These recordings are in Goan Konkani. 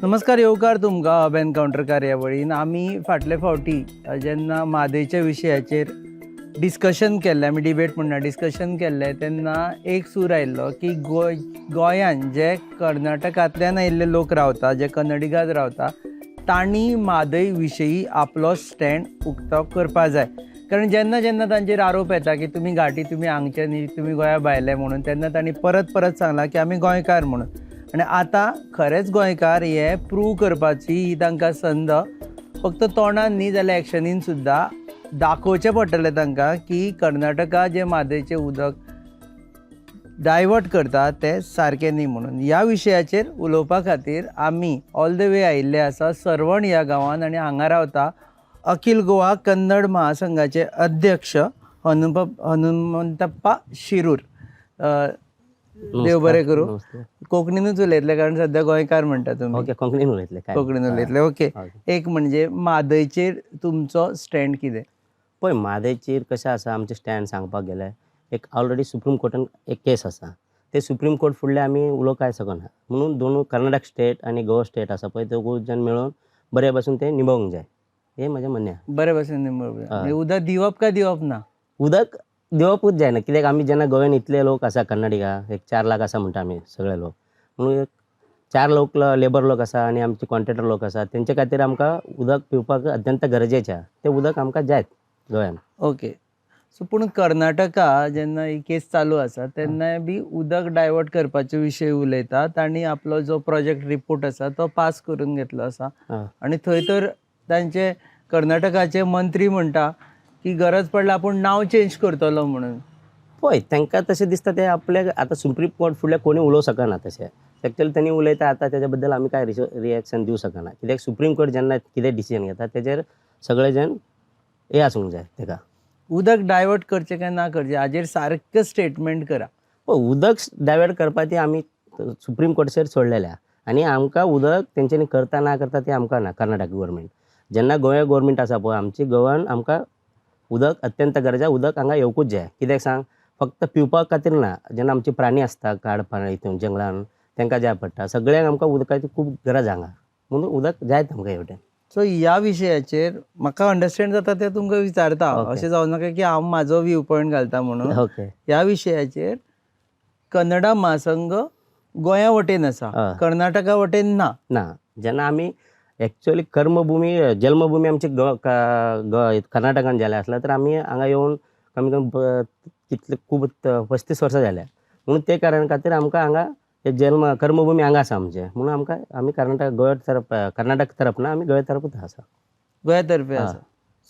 नमस्कार, येवकार तुमकां हब एनकावंटर कार्यावळीन. आमी फाटले फावटी जेन्ना म्हादयच्या विशयाचेर डिस्कशन केल्लें, आमी डिबेट म्हणना, डिस्कशन केल्लें, तेन्ना एक सूर आयिल्लो की गोंयान जे कर्नाटकांतल्यान आयिल्ले लोक रावता, जे कन्नडिगात रावता, तांणी म्हादय विशयी आपलो स्टँड उक्तो करपा जाय. कारण जेन्ना जेन्ना तांचेर आरोप येता की तुमी घाटी, तुमी हांगचे न्ही, तुमी गोंया भायले म्हणून, तेन्ना तांणी परत परत सांगलां की आमी गोंयकार म्हणून. आनी आतां खरेंच गोंयकार हे प्रूव करपाची ही तांकां संद. फक्त तोंडान न्ही जाल्यार एक्शनीन सुद्दां दाखोवचें पडटलें तांकां की कर्नाटका जें म्हादयचें उदक डायवर्ट करता तें सारकें न्ही म्हणून. ह्या विशयाचेर उलोवपा खातीर आमी ऑल the way आयिल्ले आसा सर्वण ह्या गांवांत आनी हांगा रावता अखिल गोवा कन्नड महासंघाचे अध्यक्ष हनुमंतप्पा शिरूर. देव बरें करूं. नमस्ते. कोंकणीनूच उलयतले, कारण सद्या गोंयकार म्हणटा तुमी. ओके, कोंकणीन उलयतले काय? कोंकणीन उलयतले, ओके. ओके. एक म्हणजे म्हादयचेर तुमचो स्टँड कितें? पळय, म्हादयचेर कशें आसा आमचें स्टँड सांगपाक गेल्यार, एक ऑलरेडी सुप्रीम कोर्टान एक केस आसा. ते सुप्रीम कोर्ट फुडले आमी उलोवंक कांय शकना. म्हणून दोनूय कर्नाटक स्टेट आनी गोवा स्टेट आसा पळय, दोगूय जाण मेळून बरे भाशेन ते निभोवंक जाय, हें म्हजें म्हणणें आहा. बरें भशेन निमळ, म्हणजे उदक दिवप काय दिवप ना? उदक दिवपूच जायना, कित्याक आमी जेन्ना गोव्यान इतले लोक आसा कर्नाटका, एक 4 लाख आसा म्हणटा आमी सगळे लोक. म्हणून एक 4 लोक लेबर लोक आसा आनी आमचे कॉन्ट्रॅक्टर लोक आसा, तेंचे खातीर आमकां उदक पिवपाक अत्यंत गरजेचें आहा. तें उदक आमकां जायत गोंयान. ओके, सो पूण कर्नाटका जेन्ना ही केस चालू आसा तेन्नाय बी उदक डायवर्ट करपाचे विशय उलयतात. तांणी आपलो जो प्रोजेक्ट रिपोर्ट आसा तो पास करून घेतलो आसा. आनी थंय तर तांचे कर्नाटकाचे मंत्री म्हणटा की गरज पडल्यार आपूण नांव चेंज करतलो म्हणून. पळय, तांकां तशें दिसता ते आपल्या. आतां सुप्रीम कोर्ट फुडल्या कोणी उलोवंक शकना तशें. एक्चुअली तेणी उलयता आतां, तेज्या बद्दल आमी कांय रिएक्शन दिवं शकना, कित्याक सुप्रीम कोर्ट जेन्ना कितें डिसिजन घेता तेजेर सगळे जाण हे आसूंक जाय तेका. उदक डायवर्ट करचें काय ना करचें हाजेर सारकें स्टेटमेंट करा. पळय, उदक डायवर्ट करपा ती आमी सुप्रीम कोर्टाचेर सोडलेलें आहा. आनी आमकां उदक तेंच्यांनी करता ना करता तें आमकां ना. कर्नाटक गोवोरमेंट जेन्ना गोंया गोवोरमेंट आसा पळय, आमची गोवान आमकां उदक अत्यंत गरज आहा. उदक हांगा येवकूच जाय. कित्याक सांग, फक्त पिवपा खातीर ना, जेन्ना आमची प्राणी आसता काड हितून जंगलान, तांकां जाय पडटा. सगळ्यांक आमकां उदकाची खूब गरज हांगा, म्हणून उदक जायत आमकां हेवटेन. सो ह्या विशयाचेर म्हाका अंडरस्टँड जाता तें तुमकां विचारता. अशें जावं नाका की हांव म्हाजो व्यू पॉयंट घालता म्हणून. ह्या विशयाचेर कन्नडा महासंघ गोंया वटेन आसा, कर्नाटका वटेन ना. ना, जेन्ना आमी एक्चुअली कर्मभुमी जल्मभुमी आमची कर्नाटकान जालें आसलें तर आमी हांगा येवन कमी कमी कितले खूब 35 वर्सां जाल्या. म्हणून ते कारण खातीर आमकां हांगा हे जल्म कर्मभुमी हांगा आसा आमचें, म्हणून आमकां आमी कर्नाटक गोंय तरफ, कर्नाटक तरफ ना, आमी गोंय तरफूच आसा. गोंया तर्फे आसा.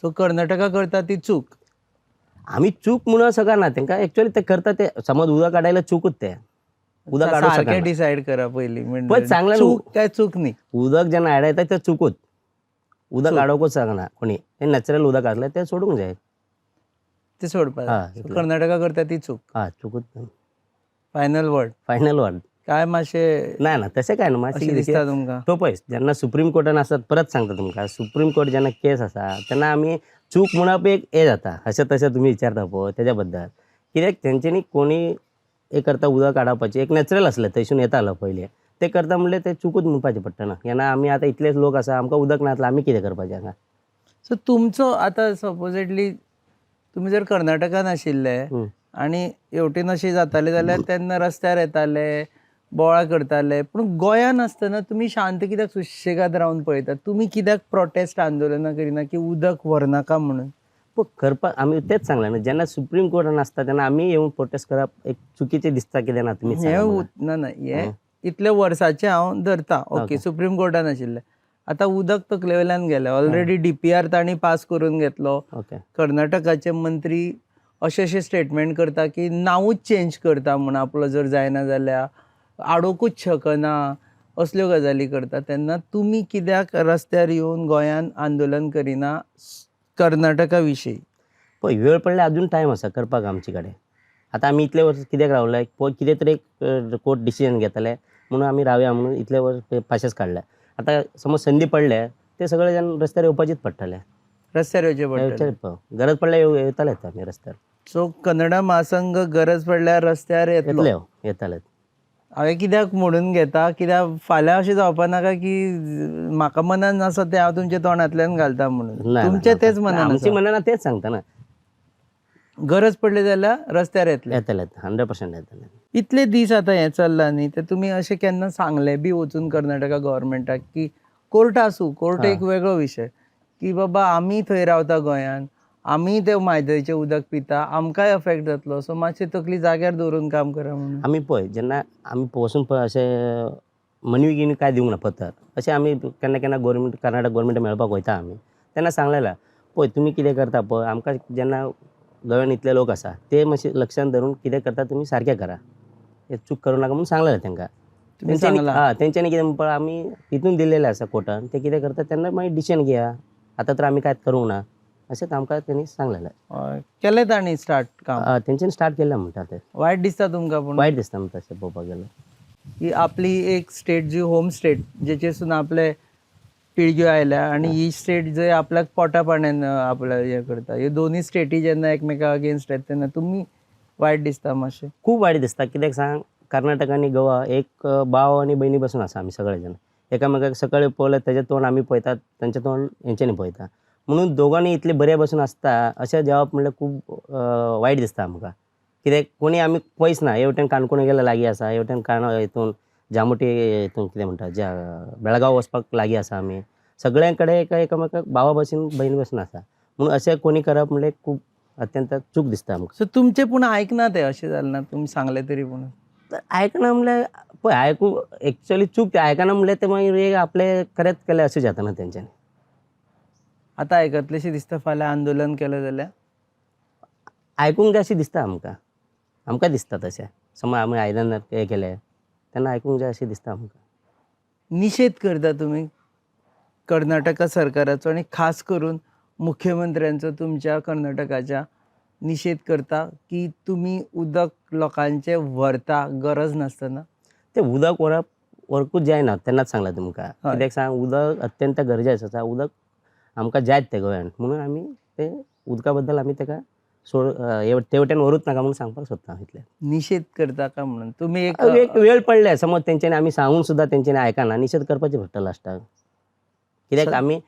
सो कर्नाटका करता ती चूक? आमी चूक म्हणून शकना तांकां. एक्चुअली ते करता ते समज उदक काडायल्यार चुकूच तें. उदक काडूंक सारकें शकना. डिसायड करा पयलीं. पण म्हणजे चांगलं चूक काय चूक न्ही? उदक जेन्ना आडायता तें चुकूच. उदक चूक. आडोवकूच शकना कोणी. तें नॅचरल उदक आसलें तें सोडूंक जाय. ते सोडपाक. इतलें. कर्नाटका करता ती चूक? हा, चुकूच. Final word? Final word. काय मातशें ना ना, तशें काय ना. अशें मातशें दिसता तुमकां? तो पळय, जेन्ना सुप्रीम कोर्टान आसत, परत सांगता तुमकां, सुप्रीम कोर्ट जेन्ना केस आसा तेन्ना आमी चूक म्हणप एक हें जाता. अशें तशें तुमी विचारता पळय तेज्या बद्दल, कित्याक तेंच्यांनी कोणी हें करता उदक आडावपाचें एक नॅचरल आसलें, थंयसून येतालो पयलीं, तें करता म्हणल्यार तें चुकूच म्हणपाचें पडटा ना. केन्ना आमी आतां इतलेच लोक आसा, आमकां उदक नासलें, आमी कितें करपाचें हांगा? सो तुमचो आतां सपोजेडली तुमी जर कर्नाटकान आशिल्ले आनी हेवटेन अशें जातालें जाल्यार तेन्ना रस्त्यार येताले, बोवाळ करताले. पूण गोंयान आसतना तुमी शांत कित्याक सुशेगाद रावन पळयतात? तुमी कित्याक प्रोटेस्ट आंदोलनां करिना की उदक व्हरनाका म्हणून? पळय, करपाक आमी तेच सांगलें न्हू, जेन्ना सुप्रीम कोर्टान आसता तेन्ना आमी येवन प्रोटेस्ट करप एक चुकीचें दिसता कितें ना, तुमी हें सांगा म्हाका. ना ना, हें इतले वर्साचें हांव धरता. ओके, सुप्रीम कोर्टान आशिल्लें, आतां उदक तकले वयल्यान गेलें ऑलरेडी. डीपीआर तांणी पास करून घेतलो. कर्नाटकाचे मंत्री अशे अशे स्टेटमेंट करता की नांवूच चेंज करता म्हूण आपलो जर जायना जाल्यार, आडोवकूच शकना, असल्यो गजाली करता. तेन्ना तुमी कित्याक रस्त्यार येवन गोंयान आंदोलन करिना कर्नाटका विशयी? पळय, वेळ पडल्यार अजून टायम आसा करपाक आमचे कडेन. आतां आमी इतले वर्स कित्याक रावले? पळय, कितें तरी एक कोर्ट डिसिजन घेतले म्हणून आमी रावया म्हणून इतले वर्स पाशेस काडले. आतां समज संदी पडले, ते सगळे जाण रस्त्यार येवपाचेच पडटले. रस्त्यार येवचें पडटलें. पळय, गरज पडल्यार येतलेच आमी रस्त्यार. सो कन्नडा महासंघ गरज पडल्यार रस्त्यार येतलो? येतले, येतले. हांवें कित्याक म्हणून घेता, कित्याक फाल्यां अशें जावपा नाका की म्हाका मनान आसा तें हांव तुमच्या तोंडांतल्यान घालता म्हणून. ना, तुमचें ना, तेच मनान आमचे आसा. मनान तेच सांगता ना. गरज पडली जाल्यार रस्त्यार येतले. येतले, 100% येतले. इतले दीस आतां हें चल्लां न्ही, ते तुमी अशें केन्ना सांगलें बी वचून कर्नाटका गव्हर्मेंटाक की कोर्ट आसूं, कोर्ट एक वेगळो विशय, की बाबा आमी थंय रावता गोंयान, आमी ते म्हादयचें उदक पिता, आमकांय अफेक्ट जातलो, सो मातशी तकली जाग्यार दवरून काम करा म्हणून. आमी पळय जेन्ना आमी वचून पळय अशें मनवी गिनवी कांय दिवंक ना पत्र, अशें आमी केन्ना केन्ना गोवोरमेंट कर्नाटक गोवोरमेंट मेळपाक वयता आमी, तेन्ना सांगलेलें पळय तुमी कितें करता पळय, आमकां जेन्ना गोंयान इतले लोक आसा ते मातशें लक्षान धरून कितें करता तुमी सारकें करा, हें चूक करूं नाका म्हणून सांगलेलें तांकां. तुमी तेंच्यांनी सांगलां. हय, तेंच्यांनी कितें म्हणपा आमी तितून दिलेलें आसा कोर्टान, ते कितें करता तेन्ना मागीर डिसिजन घेया, आतां तर आमी कांयच करूंक ना अशेंच आमकां तेणी सांगलेलें. हय, केलें तांणी स्टार्ट काम. हय, तेंच्यांनी स्टार्ट केलें म्हणटा ते. वायट दिसता तुमकां पूण? वायट दिसता म्हणटा तशें पळोवपाक गेल्यार की आपली एक स्टेट जी होम स्टेट जेचेसून आपले पिळग्यो आयल्या आनी ही स्टेट जंय आपल्याक पोटा पाण्यान आपल्या हें करता, ह्यो दोनूय स्टेटी जेन्ना एकमेका अगेन्स्ट येता तेन्ना तुमी वायट दिसता मातशें? खूब वायट दिसता. कित्याक सांग, कर्नाटक आनी गोवा एक भाव आनी भयणी बसून आसा आमी सगळे जाण, एकामेकाक सकाळी पळयल्यार तेजें तोंड आमी पळयतात, तेंचें तोंड हेंच्यांनी पळयता, म्हणून दोगांनी इतले बरे बसून आसता अशें जावप म्हणल्यार खूब वायट दिसता आमकां. कित्याक कोणी आमी पयस ना, हे वटेन काणकोण गेल्यार लागीं आसा, हे वटेन हितून जामोटी हितून कितें म्हणटा ज्या बेळगांव वचपाक लागीं आसा. आमी सगळ्यां कडेन एका एकामेकाक भावा भशेन भयणी भशेन आसा, म्हणून अशें कोणी करप म्हणल्यार खूब अत्यंत चूक दिसता आमकां. सो तुमचें पूण आयकना तें, अशें जालें ना तुमी सांगलें तरी पूण? तर आयकना म्हणल्यार पळय आयकूं एक्चुअली चूक तें आयकना म्हणल्यार तें मागीर एक आपलें खरेंच केलें अशें जाता ना तेंच्यांनी. आतां आयकतलेशें दिसता फाल्यां आंदोलन केलें जाल्यार? आयकूंक जाय अशें दिसता आमकां, आमकां दिसता तशें, समज आमी आयदन हें केलें तेन्ना आयकूंक जाय अशें दिसता आमकां. निशेध करता तुमी कर्नाटका सरकाराचो आनी खास करून मुख्यमंत्र्यांचो तुमच्या कर्नाटकाच्या निशेध करता की तुमी उदक लोकांचें व्हरता गरज नासतना? तें उदक व्हरप व्हरूंकूच जायना तेन्नाच सांगलां तुमकां. हय. कित्याक सांग, उदक अत्यंत गरजेचें आसा, उदक आमकां जायत तें गोंयान, म्हणून आमी तें उदका बद्दल आमी तेका सोड ते वटेन व्हरूच नाका म्हणून सांगपाक सोदता इतलें. निशेध करता का म्हणून तुमी एक एक वेळ पडले समज तेंच्यांनी आमी सांगून सुद्दां तेंच्यांनी आयकना, निशेध करपाचें पडटा लास्टाक. कित्याक आमी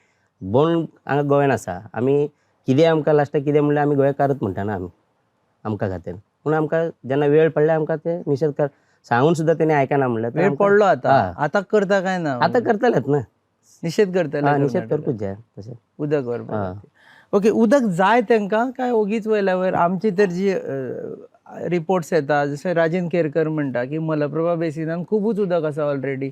बोन हांगा गोंयान आसा, आमी कितें आमकां लास्टाक कितें म्हणल्यार आमी गोंयकारच म्हणटा ना आमी आमकां खातीर, पूण आमकां जेन्ना वेळ पडले आमकां ते निशेध कर सांगून सुद्दां तेणी आयकना म्हणल्यार वेळ पडलो आतां, हय. आतां करता काय ना? आतां करतलेच ना. निशेध करतले? हय, निशेध करपूच जाय तशें उदक व्हरपा. ओके, उदक जाय तांकां काय ओगीच वयल्या वयर आमची तर जी रिपोर्ट्स येता, जशें राजेंद्र केरकर म्हणटा की मलप्रभा बेसिनान खुबूच उदक आसा ऑलरेडी,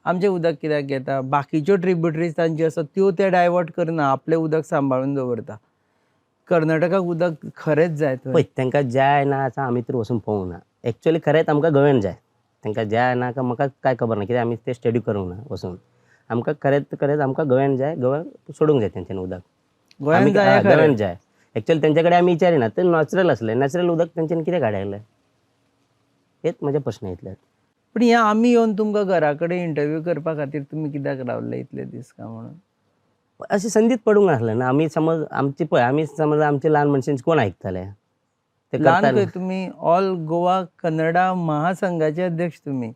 आमचें उदक कित्याक घेता? बाकीच्यो ट्रिब्युटरीज तांच्यो आसा त्यो ते डायवर्ट करना, आपलें उदक सांबाळून दवरता. कर्नाटकाक उदक खरेंच जाय थंय? पळय तांकां जाय ना आतां आमी तर वचून पळोवंक ना, एक्चुअली खरेंच आमकां गोंयान जाय, तांकां जाय ना काय म्हाका कांय खबर ना, कित्याक आमी ते स्टडी करूंक ना वचून. आमकां खरेंच खरेंच आमकां गोंयान जाय, गोंयान सोडूंक जाय तेंच्यांनी उदक. गोंयान जाय खरें? गोंयान जाय एक्चुअली. तेंचे कडेन आमी विचारिना, ते नॅचरल आसलें, नॅचरल उदक तेंच्यांनी कितें काडयलें हेच म्हजे प्रश्न इतले. पूण हें आमी येवन तुमकां घरा कडेन इंटरव्यू करपा खातीर तुमी कित्याक रावले इतले दीस काय म्हणून? अशी संदीच पडूंक नासलें ना. आमी समज आमची पळय आमी समज आमचे ल्हान मनशांची कोण आयकतले ते ल्हान करता खंय तुमी, ऑल गोवा कन्नडा महासंघाचे अध्यक्ष तुमी.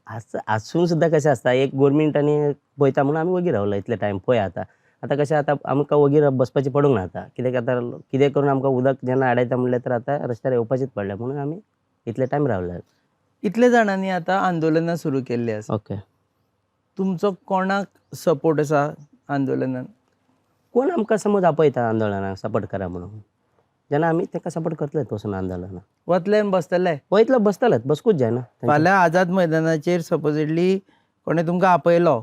आसून सुद्दां कशें आसता, एक गोरमेंट आनी पळयता म्हणून आमी वगी रावले इतले टायम. पळय आतां आतां कशें आतां आमकां वगी बसपाचें पडूंक ना आतां, कित्याक आतां कितें करून आमकां उदक जेन्ना आडायता म्हणल्यार तर आतां रस्त्यार येवपाचेंच पडलें, म्हणून आमी इतले टायम रावले. इतले जाणांनी आतां आंदोलनां सुरू केल्लीं आसा. ओके. तुमचो कोणाक सपोर्ट आसा आंदोलनान? कोण आमकां समज आपयता आंदोलनाक सपोर्ट करा म्हणून, जेन्ना आमी ताका सपोर्ट करतले वचून आंदोलनाक. वतले आनी बसतले? वयतलो बसतलेच, बसकूच जायना. फाल्यां आझाद मैदानाचेर सपोजिटली कोणें तुमकां आपयलो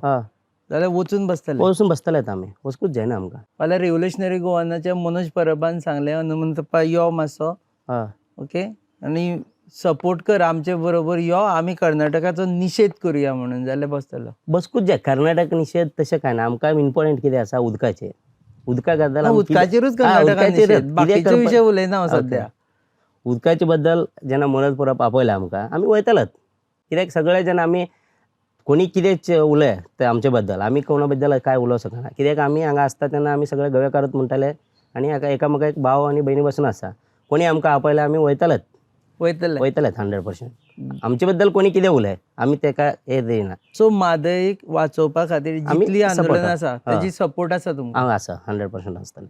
जाल्यार वचून बसतले? वचून बसतलेच आमी, वचकूच जायना आमकां. फाल्यां रेव्होल्युशनरी गोवानाच्या मनोज परबान सांगलें हनुमंतप्पा यो मातसो, ओके, आनी सपोर्ट कर आमचे बरोबर यो, आमी कर्नाटकाचो निशेध करुया म्हणून, जाल्यार बसतलो? बसकूच जाय. कर्नाटक निशेध तशें कांय ना, आमकां इम्पॉर्टंट कितें आसा उदकाचेर, उदका गजाल. उदकाचेरूच कर्नाटकान निशेध, बाकीचे विशय उलयना हांव सद्या. उदकाचे बद्दल जेन्ना मनोज परब आपयला आमकां आमी वयतलेच, कित्याक सगळे जेन्ना आमी कोणी कितें उलय ते आमचे बद्दल, आमी कोणा बद्दल कांय उलोवंक शकना, कित्याक आमी हांगा आसता तेन्ना आमी सगळे गोवेकारच म्हणटाले आनी एकामेकाक भाव आनी भयणी बसून आसा. कोणी आमकां आपयल्यार आमी वयतलेच. वयतले. वयतलेच 100%. आमचे बद्दल कोणी कितें उलय आमी तेका हे दिना. सो म्हादयक वाचोवपा खातीर आमी जितली आंदोलन support आसा ताजी सपोर्ट आसा तुमकां? हांव आसा, 100% आसतलें.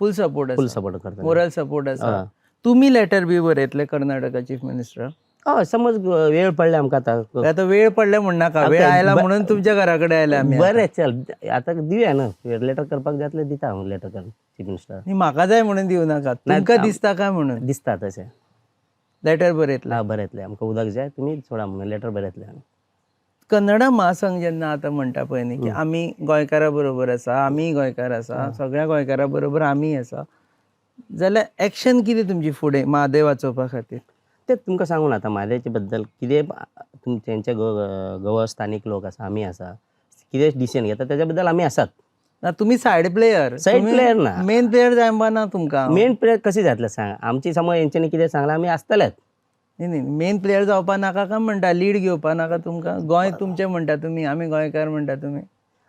फूल सपोर्ट फूल आसा? सपोर्ट करतले. मोरल सपोर्ट आसा. हय. तुमी लेटर बी बरयतले कर्नाटका चीफ मिनिस्टर? हय, समज वेळ पडले आमकां आतां. आतां वेळ पडले म्हणनाका, वेळ आयला म्हणून तुमच्या घरा कडेन आयले आमी. बरें, चल आतां दिवया न्हू, लेटर करपाक जातलें दिता हांव लेटर कर चीफ मिनिस्टर. न्ही, म्हाका जाय म्हणून दिवं नाका, तुमकां दिसता काय म्हणून. दिसता तशें. लेटर बरयतले? हा, बरयतलें, आमकां उदक जाय तुमी सोडा म्हणून लेटर बरयतलें आमी. कन्नडा महासंघ जेन्ना आतां म्हणटा पळय न्ही की आमी गोंयकारा बरोबर आसा, आमी गोंयकार आसा, सगळ्या गोंयकारा बरोबर आमी आसा, जाल्यार एक्शन कितें तुमची फुडें म्हादय वाचोवपा खातीर? ते तुमकां सांगून आतां म्हादयचे बद्दल कितें तेंचे गोवा स्थानीक लोक आसा, आमी आसा, कितें डिसिजन घेता तेज्या बद्दल आमी आसात. ना, तुमी सायड प्लेयर. सायड प्लेयर ना. मेन प्लेयर जायबा ना तुमकां. मेन प्लेयर कशें जातलें सांग, आमची समज हेंच्यांनी कितें सांगलां आमी आसतलेच. न्ही न्ही, मेन प्लेयर जावपा नाका काय म्हणटा, लीड घेवपा नाका तुमकां? गोंय तुमचें म्हणटा तुमी, आमी गोंयकार म्हणटा तुमी.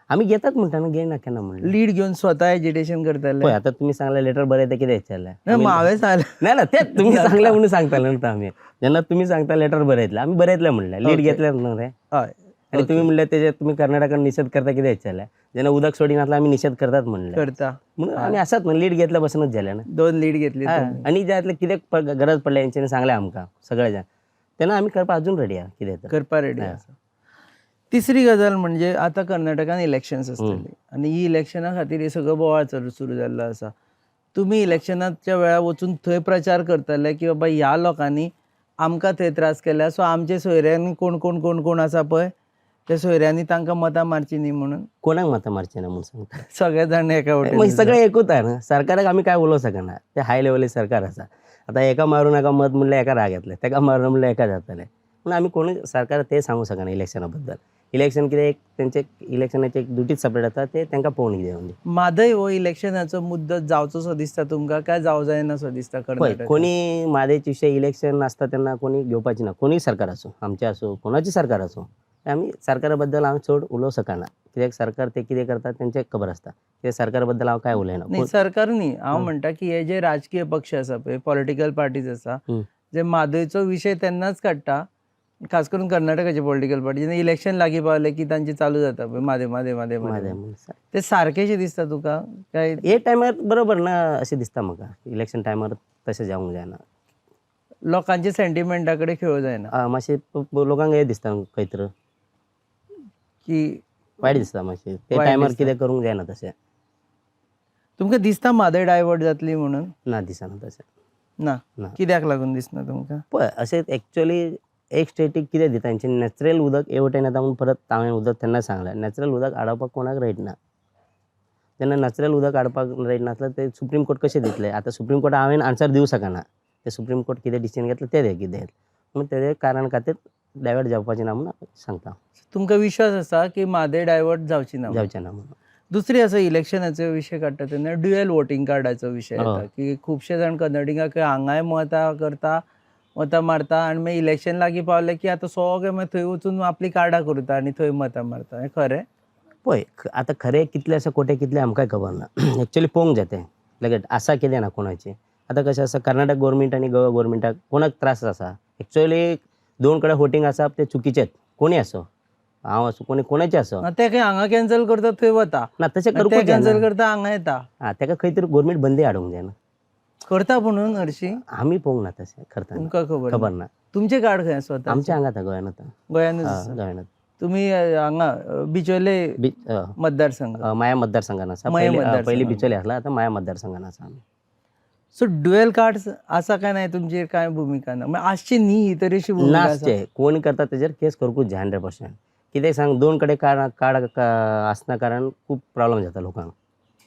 आमी घेतात म्हणटा न्हू, घेयना केन्ना म्हणलें. लीड घेवन स्वता एजिटेशन करतले? पळय आतां तुमी सांगलें लेटर बरयता कितें विचारलें. ना, हांवें सांगलें. ना ना, तेच तुमी सांगलें म्हणून सांगताले न्हू आमी. जेन्ना तुमी सांगता लेटर बरयतले, आमी बरयतले म्हणलें, लीड घेतले न्हू रे. हय. आनी तुमी म्हणलें तेजे तुमी कर्नाटकान निशेध करता कितें विचारलें, जेन्ना उदक सोडिनासलें आमी निशेध करतात म्हणलें. करता. म्हणून आमी आसात न्हू, लीड घेतल्या बसूनच जालें ना. दोन लीड घेतली हय. तुमी. आनी जातलें कितें गरज पडल्या हेंच्यांनी सांगलें आमकां सगळे जाण, तेन्ना आमी करपाक अजून रेडी आहा कितें तर. करपा रेडी आसा. तिसरी गजाल म्हणजे आतां कर्नाटकान इलेक्शन्स आसतली आनी ही इलेक्शना खातीर हे सगळो बोवाळ चालू सुरू जाल्लो आसा. तुमी इलेक्शनाच्या वेळार वचून थंय प्रचार करतले की बाबा ह्या लोकांनी आमकां थंय त्रास केल्या, सो आमचे सोयऱ्यांनी कोण कोण कोण कोण आसा पळय त्या सोयऱ्यांनी तांकां मतां मारची न्ही म्हणून? कोणाक मतां मारचें ना म्हणून सांगता? सगळे जाण एका मागीर वटेन. सगळें एकूच आहा न्हू, सरकाराक आमी काय उलोवंक शकना, ते हाय लेवली सरकार आसा. आतां एका मारूं नाका मत म्हणल्यार एका राग येतले, तेका मारूं म्हणल्यार एका जातलें, पूण आमी कोणूय सरकार तें सांगूंक शकना इलेक्शना बद्दल. इलेक्शन कितें एक तेंचे इलेक्शनाचे एक ड्युटीच सेपरेट आसा, ते तांकां पळोवन कितें जावं दी. म्हादय हो इलेक्शनाचो मुद्दो जावचोसो दिसता तुमकां काय जावं जायनासो दिसता पळय, कर्नाटकान? कोणी म्हादयचे विशय इलेक्शन आसता तेन्ना कोणी घेवपाची ना, कोणीय सरकार आसूं, आमचें आसूं, कोणाचें सरकार आसूं, आमी सरकारा बद्दल हांव चड उलोवंक शकना, कित्याक सरकार ते कितें करता तेंचें खबर आसता, ते सरकारा बद्दल हांव कांय उलयना. न्ही, सरकार न्ही, हांव म्हणटा की हे जे राजकीय पक्ष आसा पळय, पॉलिटिकल पार्टीज आसा, जे म्हादयचो विशय तेन्नाच काडटा, खास करून कर्नाटकाचे पॉलिटिकल पार्टी जेन्ना इलेक्शन लागीं पावले की तांचे चालू जाता पळय म्हादय म्हादय म्हादय म्हादय म्हादय. म्हणून. ते सारकेशें दिसता तुका काय? हे टायमार बरोबर ना अशें दिसता म्हाका, इलेक्शन टायमार तशें जावंक जायना. लोकांच्या सेंटिमेंटा कडेन खेळूं जायना. आं, मातशें लोकांक हें दिसता खंय तर की वायट दिसता मातशें ते वायट टायमार दिसता. कितें करूंक जायना तशें. तुमकां दिसता म्हादय डायवर्ट जातली म्हणून? ना, दिसना तशें. ना? ना. कित्याक लागून दिसना तुमकां? पळय, अशें एक्चुअली एक स्टेटीक कितें दिता तेंचे नॅचरल उदक हे वटेन येता म्हूण परत हांवें उदक तेन्ना सांगलें, नॅचरल उदक आडोवपाक कोणाक रायट ना. जेन्ना नॅचरल उदक हाडपाक रायट नासलें तें सुप्रीम कोर्ट कशें दितलें? आतां सुप्रीम कोर्ट हांवें आन्सर दिवं शकना, तें सुप्रीम कोर्ट कितें डिसिजन घेतलें तें कितें, पूण तेजे कारण खातीर डायवर्ट जावपाचें ना म्हणून सांगता. तुमकां विश्वास आसा की म्हादय डायवर्ट जावची ना? जावचें ना म्हणून. दुसरी आसा, इलेक्शनाचो विशय काडटा तेन्ना ड्युएल वोटींग कार्डाचो विशय येता की खुबशे जाण कर्नाटकाक हांगाय मतां करता, मतां मारता आनी मागीर इलेक्शन लागीं पावलें की आतां सगळे मागीर थंय वचून आपलीं कार्डां करता आनी थंय मतां मारता, हें खरें? पळय, आतां खरें कितलें आसा खोटें कितलें आमकांय खबर ना. एक्चुअली पळोवंक जाय तें लगेच आसा कितें ना कोणाचें. आतां कशें आसा, कर्नाटक गोवोरमेंट आनी गोवा गोवोरमेंटाक कोणाक त्रास आसा, एक्चुअली दोन कडेन वोटींग आसा तें चुकीचेंच, कोणूय आसूं, हांव आसूं, कोणी कोणाचें आसूं. ना, ते खंय हांगा कॅन्सल करता थंय वता. ना, तशें ते करूंकूच कॅन्सल जायना. करता हांगा येता. आं, ताका खंय तरी गोवोरमेंट बंदी हाडूंक जायना. करता पुणून हरशीं. आमी पळोवंक ना तशें करतना. तुमकां खबर ना? खबर ना. तुमचें कार्ड खंय आसा स्वता? आमच्या हांगा आतां गोंयांत आतां. गोंयानूच आसा? गोंयांत. तुमी हांगा बिचोले मतदारसंघ? माया मतदारसंघान आसा. माया पयलीं मतदारसंघान. बिचोले आसला, आतां माया मतदारसंघान आसा आमी. सो ड्युएल कार्ड आसा काय ना तुमचेर काय भुमिका ना, म्हणजे आसची न्ही तरी अशी भुमिका आसा? नासचे, कोण करता तेजेर केस करूंकूच जाय 100%. कित्याक सांग, दोन कडेन कार्ड कार्ड आसना कारण खूब प्रॉब्लम जाता लोकांक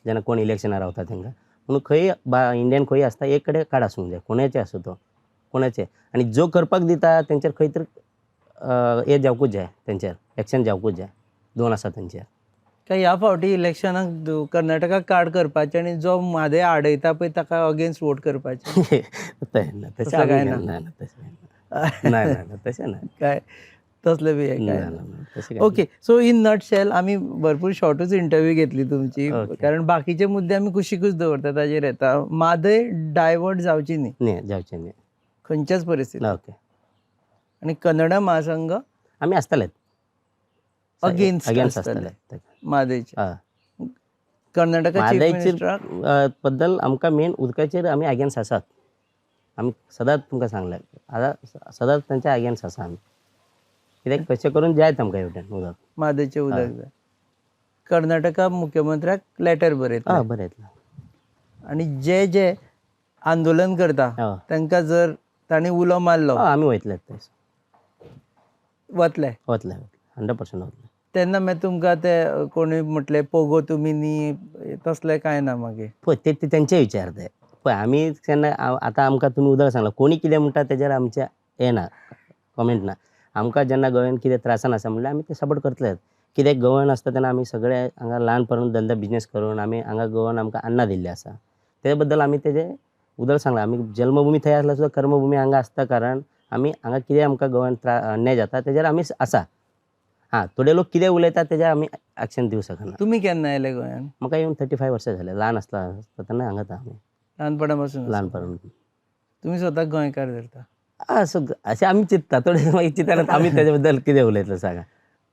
जेन्ना कोण इलेक्शनाक रावता तांकां. म्हणून खंय इंडियन खंय आसता एक कडेन कार्ड आसूंक जाय, कोणाचें आसूं तो कोणाचें. आनी जो करपाक दिता तेंचेर खंय तरी हें जावकूच जाय, तेंचेर एक्शन जावकूच जाय, दोन आसा तेंचेर. काय ह्या फावटी इलेक्शनाक कर्नाटकाक कार्ड करपाचें आनी जो म्हादय आडयता पळय ताका अगेन्स्ट वोट करपाचें? तशें ना, तशें तसलें काय ना? ना ना, तशें ना ना ना, तशें ना. काय तसलें बी हें ना काय ना ना? ना, तशें काय. ओके, सो इन नटशेल आमी भरपूर शॉर्टूच इंटरव्यू घेतली तुमची, Okay. कारण बाकीचे मुद्दे आमी कुशीकूच दवरता ताजेर येता. म्हादय डायवर्ट जावची न्ही. न्ही, जावचें न्ही. खंयच्याच परिस्थितीत. ओके. आनी कन्नडा महासंघ आमी आसतलेच. अगेन्स्ट अगेन्स्ट आसतले. आसतले. म्हादयचे. हय. कर्नाटका चीफ म्हादयचेर मिनिस्टराक बद्दल आमकां मेन उदकाचेर आमी अगेन्स्ट आसात. आमी सदांच तुमकां सांगलें आतां, सदांच तांच्या अगेन्स्ट आसा आमी, कित्याक कशें करून जायत आमकां हेवटेन उदक. म्हादयचें उदक जाय. कर्नाटका मुख्यमंत्र्याक लेटर बरयतले. हय, बरें येतलें. आनी जे जे आंदोलन करता तांकां जर तांणी उलो मारलो, हय, आमी वयतले थंय. वतले? वतले, 100% वतले. तेन्ना मागीर तुमकां ते कोणूय म्हटलें पोगो तुमी न्ही, तसलें कांय ना मागीर? पळय, ते ते तेंचे विचार ते. पळय, आमी केन्ना आतां आमकां तुमी उदक सांगलां, कोणी कितें म्हणटा तेजेर आमचें हें ना, कॉमेंट ना. आमकां जेन्ना गोंयान कितें त्रासान आसा म्हणल्यार आमी ते सपोर्ट करतलेच. कित्याक गोवान आसता तेन्ना आमी सगळे हांगा ल्हानपणान धंदो बिजनेस करून आमी हांगा गोवान आमकां अन्नां दिल्लें आसा, ते बद्दल आमी तेजे उदक सांगलां. आमी जल्मभुमी थंय आसल्यार सुद्दां कर्मभुमी हांगा आसता, कारण आमी हांगा कितें आमकां गोवान अन्याय जाता तेजेर आमी आसा. हां, थोडे लोक कितें उलयतात तेजेर आमी एक्शन दिवं शकना. तुमी केन्ना आयले गोंयान? म्हाका येवन 35 वर्सां जाले. ल्हान आसता तेन्ना हांगाच आमी. ल्हानपणा पासून आसा. ल्हानपणान. तुमी स्वताक गोंयकार धरता? असो अशें आमी चिंत्ता. थोडे मागीर चिंतना आमी तेजे बद्दल कितें उलयतले सांगा?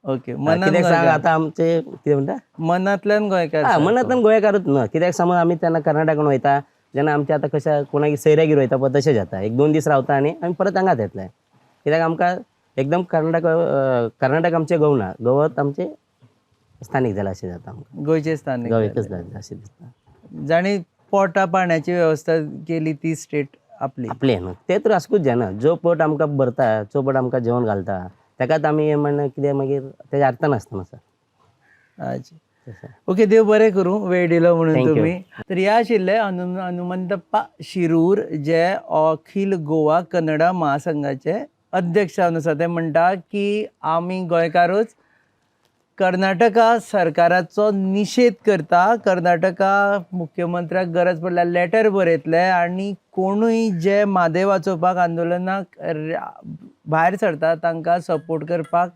ओके, मनान कित्याक सांग गोंयकार. आतां आमचे कितें म्हणटा? मनांतल्यान गोंयकार हा, सारको. मनांतल्यान गोंयकारूच न्हू. कित्याक समज आमी तेन्ना कर्नाटकान वयता जेन्ना आमचें आतां कशें कोणागेर सैऱ्यागेर वयता पळय तशें जाता. एक दोन दीस रावता आनी आमी परत हांगाच येतले, कित्याक आमकां एकदम कर्नाटक कर्नाटक आमचें गोव ना, गोवात आमचें स्थानीक जालां अशें जाता आमकां. गोंयचे स्थानीक गोवेकच जाले. जालें अशें दिसता. जाणी पोटा पाण्याची वेवस्था केली ती स्टेट आपली. आपलें न्हू तें तर आसकूच जायना. जो पोट आमकां भरता, जो पोट आमकां जेवण घालता, ताकाच आमी हें म्हणणें कितें मागीर तेजें अर्थ नासता न्हू सर. अच्छा. तशें. ओके, देव बरें करूं, वेळ दिलो म्हणून Thank you. तुमी. तर ह्या आशिल्ले हनुमंतप्पा शिरूर, जे अखिल गोवा कन्नडा महासंघाचे अध्यक्ष जावन आसा. ते म्हणटा की आमी गोंयकारूच कर्नाटका सरकाराचो निशेध करता. कर्नाटका मुख्यमंत्र्याक गरज पडल्यार लेटर बरयतले आनी कोणूय जे म्हादय वाचोवपाक आंदोलनाक भायर सरता तांकां सपोर्ट करपाक,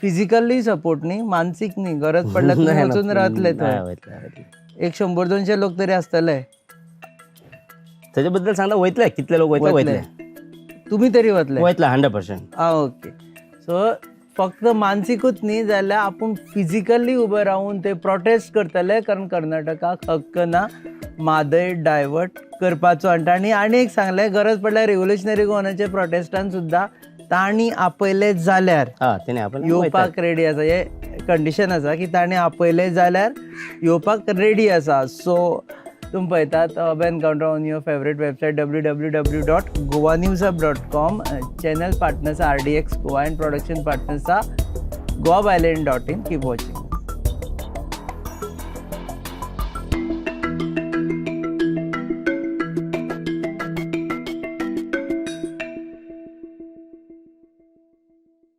फिजिकली सपोर्ट न्ही, मानसीक न्ही, गरज पडल्यार तुमी वचून रावतले थंय. हय, वयतले वयतले. एक 100-200 लोक तरी आसतले. तेजे बद्दल सांगता, वयतले, कितले लोक वयतले वयतले. तुमी तरी वतले? वयतले, 100%. आं, ओके. सो फक्त मानसिकूच न्ही जाल्यार आपूण फिजिकली उबे रावून ते प्रोटेस्ट करतले, कारण कर्नाटकाक हक्क ना म्हादय डायवर्ट करपाचो. आनी तांणी आनी एक सांगलें, गरज पडल्यार रेव्होल्युशनरी गोवानाचे प्रोटेस्टान सुद्दां तांणी आपयले जाल्यार हय, तेणे आपण येवपाक रेडी आसा. हे कंडिशन आसा की ताणें आपयलें जाल्यार येवपाक रेडी आसा. सो तुमी पळयतात Hub Encounter on your favourite website www.goanewshub.com. Channel partners RDX Goa and production partners Goa byline.in. Keep watching.